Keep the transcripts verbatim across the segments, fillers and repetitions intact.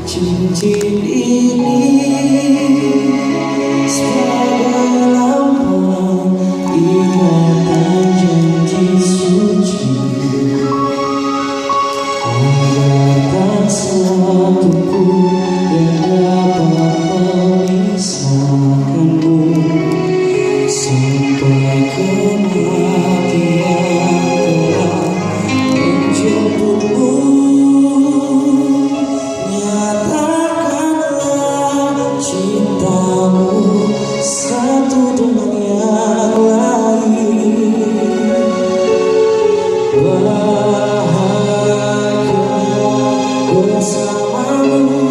Cincin ini sebagai lambang ikatan janji suci, agar tak satupun yang dapat memisahkanmu, sampai kematian telah menjemputmu. Nyatakanlah cintamu satu dengan yang lain. Bahagia bersamamu.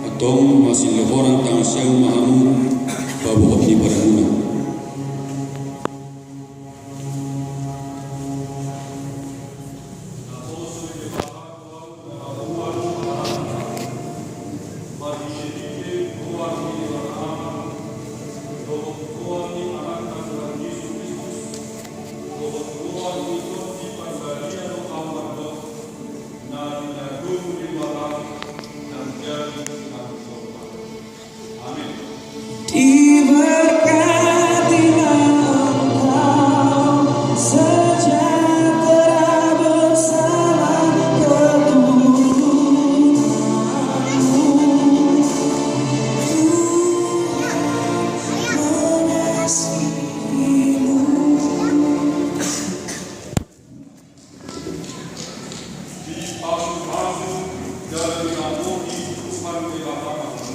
Antong masilahoran tangan siamun ma hamu paboahon ni padanmuna. Amin. Diberkatilah engkau, sejahtera bersama keturunanmu. Tuhan mengasihimu. Dipasupasu jala diramoti Tuhan Debata ma hamu.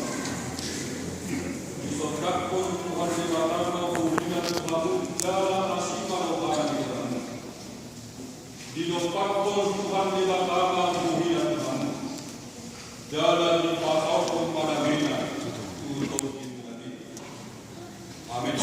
Disondangkon Tuhan Debata ma bohina tu hamu jala asi ma rohana di hamu. Didompakkon Tuhan Debata ma bohina tu hamu jala dipasaorhon ma damena tu tondi. Amin.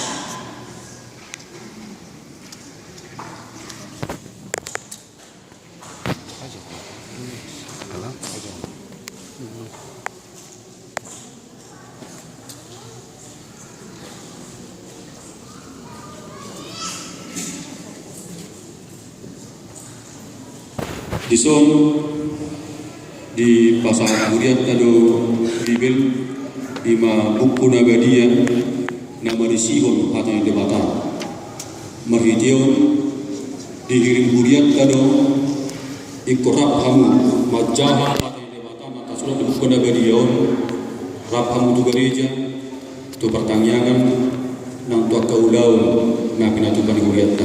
Dison dipasahat hurianta do Bibel, i ma buku na badia na marisihon hata ni Debata. Marhite on dihirim hurianta do ingkon rap hamu manjaha hata ni Debata na tarsurat di buku na badia on, rap hamu tu gareja, tu partangiangan, nang tu angka ulaon na pinatupa ni hurianta.